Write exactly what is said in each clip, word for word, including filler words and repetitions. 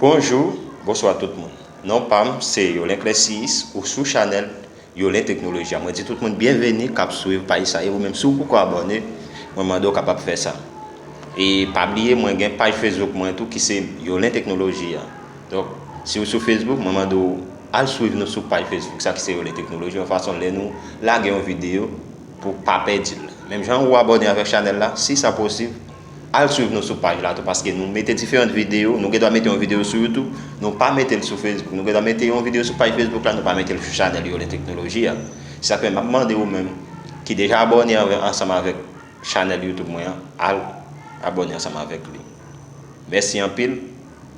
Bonjou, bonswa tout moun. Non pa m se Yolen Clessis, ou sou chanèl Yolen Teknoloji a. Mwen di tout moun byenveni k ap swiv paj sa. E ou menm, si w poko abòne, mwen mande w kapab fè sa. E pa bliye, mwen gen paj Facebook mwen tou ki se Yolen Teknoloji a. Donk, si w sou Facebook, mwen mande w al swiv nou sou paj Facebook sa ki se Yolen Teknoloji, yon fason lè nou lage yon videyo pou pa pèdi l. Menm jan ou abòne avèk chanèl la, si sa posib, al swiv nou sou paj la tou, paske nou mete diferan videyo, nou gen dwa mete yon videyo sou YouTube, nou pa mete l sou Facebook, nou gen dwa mete yon videyo sou paj Facebook la, nou pa mete l sou chanèl Yolen Teknoloji a. Se sa k fè m ap mande ou menm ki deja abòne ansanm avèk chanèl YouTube mwen an, al abòne ansanm avèk li. Mèsi anpil.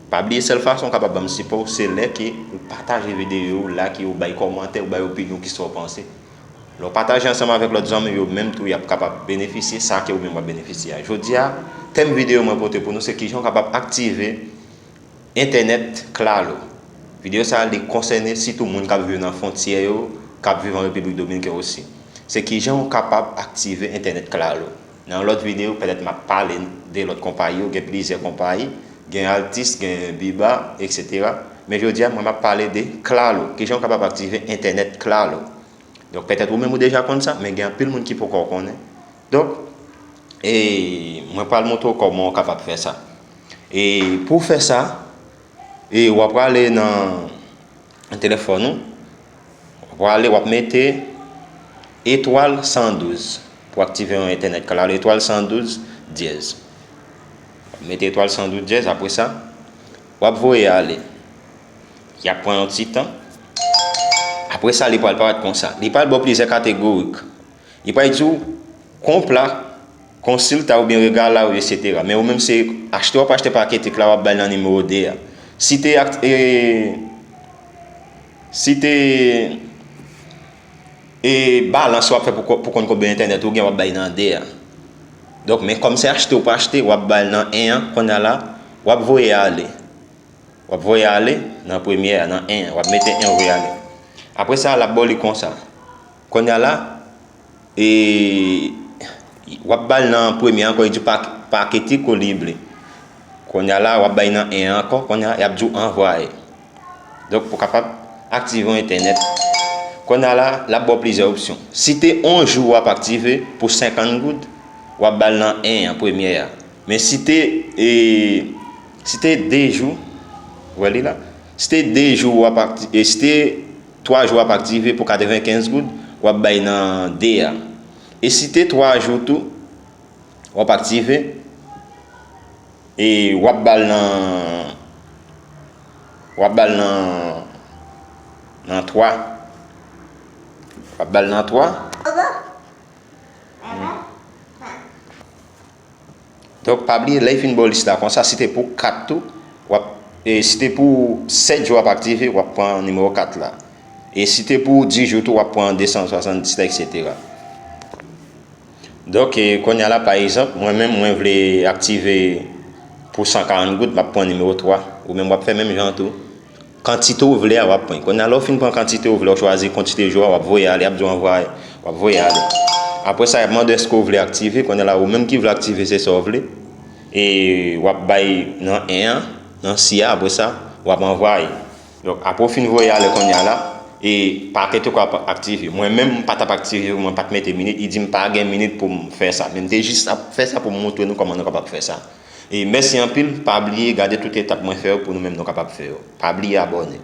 Pa bliye, sèl fason w kapab ban m sipò w, se lè ke ou pataje videyo, ou like, ou bay kòmantè, ou bay opinyon, kisa w panse. Lè w pataje ansanm avèk lòt zanmi w yo, menm tou y ap kapab benefisye sa ke ou menm w ap benefisye a. Jodi a, tèm videyo mwen pote pou nou se kijan w kapab aktive entènèt Claro. Videyo sa a, li konsène sitou moun k ap viv nan fwontyè yo, k ap viv an Repiblik Dominikèn osi. Se kijan w kapab aktive entènèt Claro. Nan yon lòt videyo, petèt m ap pale de lòt konpayi yo, gen plizyè konpayi, gen Altis, gen Biba, etsetera. Men jodi a, mwen m ap pale de Claro, kijan w kapab aktive entènèt Claro. Donk, petèt ou menm ou deja konn sa, men gen anpil moun ki poko konnen. Donk, e, mwen pral montre w kòman w kapab fè sa. E pou w fè sa, e w ap prale nan, nan telefòn ou, w ap prale, w ap mete etwal san douz pou aktive yon entènèt Claro, etwal san douz dyèz. W ap mete etwal san douz dyèz, apre sa, w ap voye ale. Y ap pran yon ti tan. Apre sa, li pral parèt konsa. Li pral ba w plizyè kategorik. Li pral di w, compra, consulta oubyen regala, etsetera. Men ou menm se achte w ap achte pa Ketik la, w ap bay nan nimewo de a. Si te ak-, e, si te, e, balans w ap fè pou ko-, pou konn konbyen entènèt ou gen, w ap bay nan de a. Donk, men kòm se achte w ap achte, w ap bay nan en an, kounye a la, w ap voye ale. W ap voye ale nan premye a, nan en an. W ap mete en, w ap voye ale. Apre sa, l ap ba w li konsa. Kounye a la, e, w ap ba l nan premye a ankò, li di pa, pa Ketik ou libre. Kounye a la, w ap bay nan en an ankò, kounye a, y ap di w anvwaye. Donk, pou w kapab aktive yon entènèt. Kounye a la, l ap ba w plizyè opsyon. Si te yon jou w ap aktive pou senkant goud, w ap ba l nan en an, premye a. Men si te, e, si te de jou, w wè li la? Si te de jou w ap akti-, e, si te twa jou w ap aktive pou katrevenkenz goud, w ap bay nan de a. E si te twa jou tou, w ap aktive, e w ap ba l nan, w ap ba l nan, nan twa. W ap ba l nan twa. Donk, pa bliye, lè y fin ba w lis la konsa, si te pou kat tou, w ap, e si te pou sèt jou w ap aktive, w ap pran nimewo kat la. E si te pou dis jou tou, w ap pran de san swasanndis la, etsetera. Donk, e, kounye a la, pa egzanp, mwen menm, mwen vle aktive pou san karant goud, m ap pran nimewo twa. Ou menm, w ap fè menm jan tou. Kantite w vle a, w ap pran. Kounye a, lè w fin pran kantite w vle, w chwazi kantite jou a, w ap voye ale, y ap di w anvwaye, w ap voye ale. Apre sa, y ap mande w èske w vle aktive. Kounye a la, ou menm ki vle aktive, se sa w vle. E w ap bay nan en an, nan si a, apre sa, w ap anvwaye. Donk, apre w fin voye ale kounye a la, e pa Ketik w ap aktive. Mwen menm, m pa t ap aktive, mwen pa t mete minit, li di m pa gen minit pou m fè sa. Men m te jis ap fè sa pou m montre nou kòman nou kapab fè sa. E mèsi anpil, pa bliye gade tout etap mwen fè yo pou nou menm nou kapab fè yo. Pa bliye abòne.